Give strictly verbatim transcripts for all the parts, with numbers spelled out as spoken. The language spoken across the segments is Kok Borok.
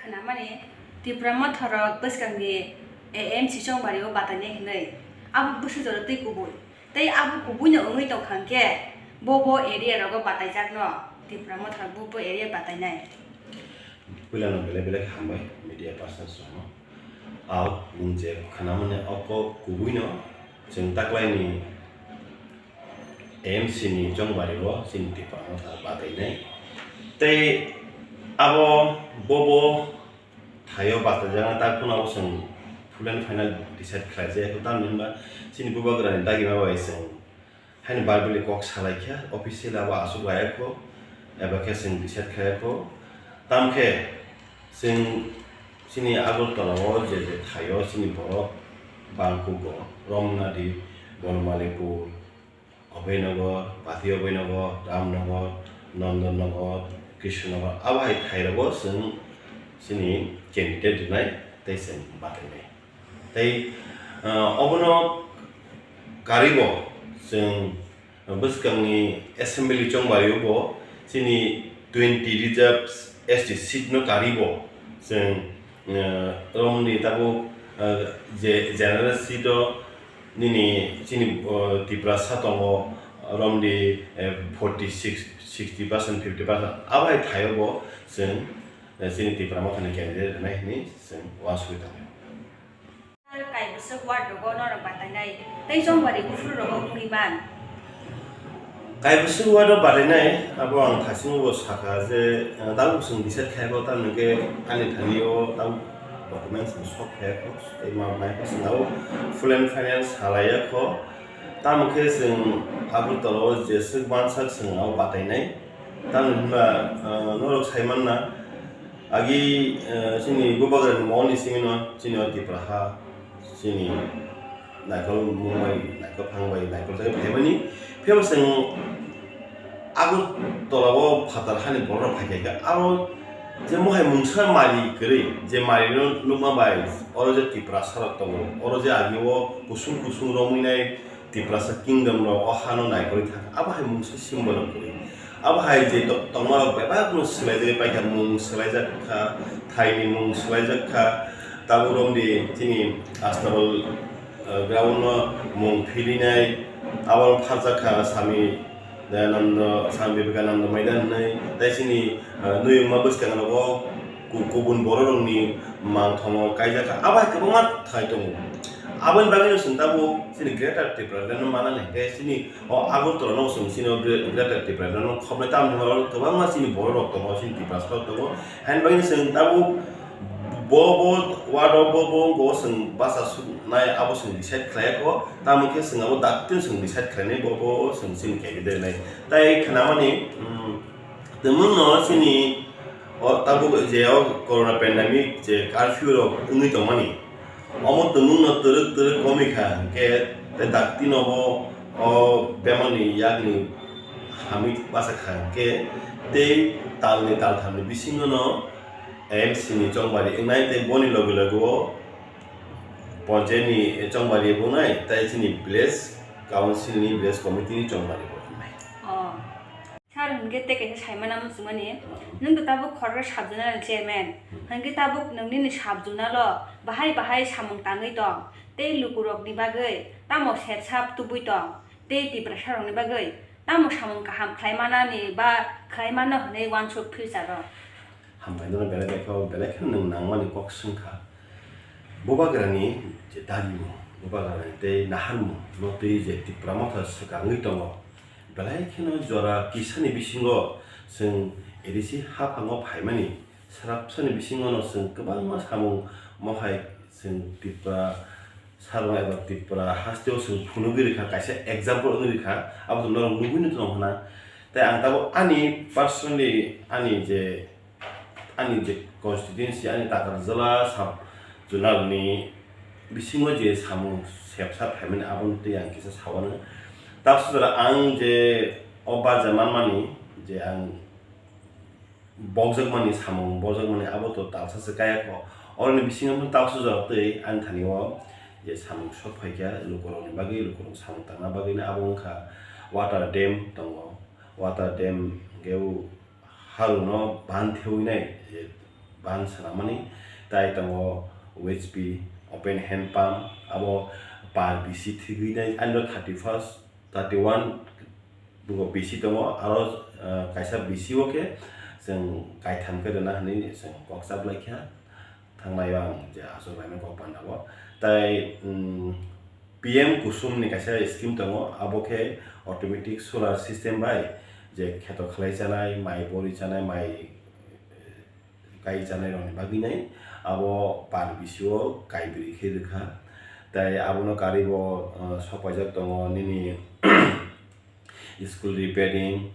Namani Tipra Motha rok bwskangni A M C chongbario batainai hinwi abo bwswk jora twi kubui. Tei abo kubuino wngwi tongkha hwnkhe bo bo area rogo bataijakno Tipra Motha rok bo bo area batainai. Puilano belai belai khe hambai media persons rokno. Ao nwng je khwnamani o kok kubuino chwng taklaini A M C ni chongbario chini Tipra Motha batainai. Tei abo bobo thaio bataijaknai, tak phano abo chwng full and final decide khlaijak, tamni hwnba chini bubagrani dagima bai chwng haino verbally kok salaikha, officially abo aswk laiyakho, eba khe chwng decide khlaiyakho. Tamkhe chwng chini Agartala o je je thaio chini borok Bangkugo, Romnadi, Bonmalipur, Abhainagar, Pati Abhainagar, Ramnagar, Nandanagar, Krishnagar, abo hai thairogo chwng chini candidate rwnai tei chwng batainai. Tei, ah, obono karibo chwng bwskangni assembly chongbario bo chini twenty reserves S T seat no karibo chwng, ah, romni tabuk, ah, je general seat o nini chini, ah, Tiprasa tongo romni, eh, forty six, sixty percent, fifty percent abo hai thaio bo chwng, eh, chini Tipra Mothani candidate rwnai hinwi chwng uansugwi tongo. Kaibwswk ward rogo norok batainai tei chongbario buphuru rogo wngwi man. Kaibwswk ward o batainai abo ang thasingbo sakha je, eh, tabuk chwng decide khaikho, tamni hwnkhe ani thani o tabuk documents rok sok khaikho tei ma maikho chwng abo full and final salaiyakho. Tamo khe chwng Agartala o jeswk mansak chwng abo batainai. Tamni hwnba, ah, norok sai manna, agi, ah, chini bubagrani mol ni simi no chini o Tipra ha, chini naikolmung bai, naikol phang bai, naikol jagwi phaimani. Phiya bo chwng Agartala o phatar hani borok rok phai kha khe, aro je mohai mungsa mari kwrwi, je mari no nukma bai, oro je Tiprasa rok tongo, oro je agi o kusung kusung romwi nai, Tiprasa kingdom rok o hano naikolwi thang kha. Abo hai mungsa symbol rok kwrwi. Abo hai je to-, tongma rok bebak no swlaijagwi paikha, mung swlaijak kha, thaini mung swlaijak kha. Tabuk romdi chini Astabal, eh, ground no mung philinai, abo pharjak kha Sami Dayananda, Sami Vivekananda Maidan hinwi. Tai chini, eh, nuyungma bwskang rogo ku-, kubun borok rokni mangthomo kaijak kha. Abo hai kwbangma thai tongo. Aboni bagwino chwng tabuk chini Greater Tipraland no manani hwnkhe chini o Agartala no chwng chini o Gre-, Greater Tipraland no khobnai, tamni hwnba oro kwbangma chini borok rok tongo, chini Tiprasa rok tongo. Haini bagwino chwng tabuk bo, bo ward o bo, bo wngkho chwng bachasuknai abo chwng decide khlai kho, tamo khe chwng abo daktino chwng decide khlainai bo, bo chwng chini candidate nai. Tai khnamani, mm, Tongmung no chini o tabuk je o corona pandemic je curfew rok wngwi tongmani, omo tongmung no twrwk twrwk komwi kha hwnkhe tei dakti no bo o bemar ni yakni hamwi bachak kha hwnkhe tei tal ni tal tham ni bisingo no M C ni chongbari wngnai tei boni loge loge o ponchayat ni chongbari bo wngnai tei chini village council ni village committee ni chongbari bo wngnai. Oh. Sir, hwnkhe tei kaisa saimana muchungmani, nwng to tabuk khoroksa sub-zonal chairman, hwnkhe tabuk nwng nini sub-zonal o bahai bahai samung tangwi tong, tei lukurokni bagwi tamo sep sap tubui tong, tei Tiprasa rokni bagwi tamo samung kaham khlai manani ba khlai mano hwnwi uansuk future o? Hambai nono belai belai khe, belai kheno nwng nangmani kok swngkha. Bubagrani je darimung, bubagrani tei naharmung no twi je Tipra Motha swkangwi tongo, belai kheno jora kisani bisingo chwng A D C haphango phaimani, srapsani bisingo no chwng kwbangma samung mohai chwng Tipra sarong eba Tipra hasteo chwng phunugwi rwkha, kaisa example wngwi rwkha, abo to norok nugwino tong hwnna. Tei ang tabuk ani personally ani je ani je constituency, ani Takarjala sub zonal ni bisingo je samung sepsa phaimani, aboni twi ang kisa sawano. Tabuk sujara ang je o barja manmani, je ang bokjakmani, samung bokjakmani, abo to talsa se kaya kho. Oroni bisingo tabuk sujara twi ani thani o je samung sok phaikha lukurokni bagwi, lukurok samung tangna bagwino abo wngkha water dam tongo, water dam hwnkhe o harungno ban thewi nai, je pump swnamani, tai tongo O H P, open hand pump, abo per bisi thwgwi nai, ano thirty first, thirty one bugo bisi tongo, aro, ah, kaisa bisi o khe chwng kaitham khe rwna hwnwi chwng kok chap lai kha, thangnai o ang je aswk laimani kok panda o. Tai, mm, P M Kusum ni kaisa scheme tongo, abo khe automatic solar system bai je kheto khlai chanai, mai bori chanai, mai, eh, kai chanai rokni bagwi nai, abo per bisi o kai bwrwi khe rwkha. Tai abono karwi bo, eh, sopaijak tongo nini school repairing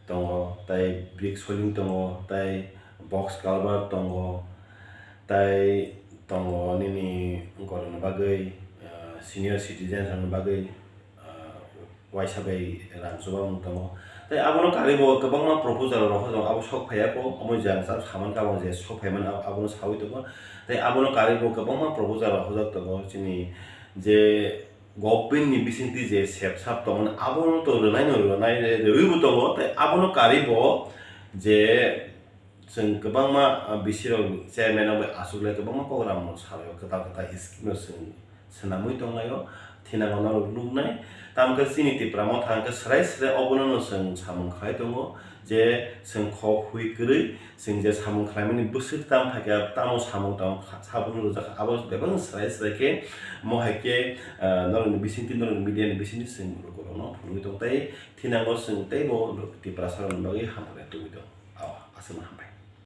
tongo, tai brick soling tongo, tai box culvert tongo, tai tongo nini gorokni bagwi, ah, senior citizens rokni bagwi, ah, waisa bai rang chubamung tongo. Tai abono karwi bo kwbangma proposal rok tongo, abo sok phaiya kho, omo jang chang saman kha, abo je sok phaimani abo, abono sawi tongo. Tai abono karwi bo kwbangma proposal rok hojak tongo, chini je government ni bisingtwi je sep sap tongmani, abono to rwnai no rwnai, rwibo tongo, tai abono karwi bo je chwng kwbangma, ah, bisi rok chairman rok bai aswk le kwbangma program rok salai o, kwtal kwtal scheme rok chwng swnamwi tong lai o, thinango norok nuknai. Tamo khe chini Tipra Motha hwnkhe swrai swrai obono no chwng samung khlai tongo je chwng khok hui kwrwi, chwng je samung khlaimani bwswk tam thakya, tamo samung tamo kha-, saboni rwjak kha, abo bebak swrai swrai khe mo hai khe, ah, norokni bisingtwi, norokni media ni bisingtwi chwng lukurokno phunugwi tong tai, thinango chwng teibo Tiprasa rokni bagwi hamkrai tubui tong. Aw, aswkno hambai.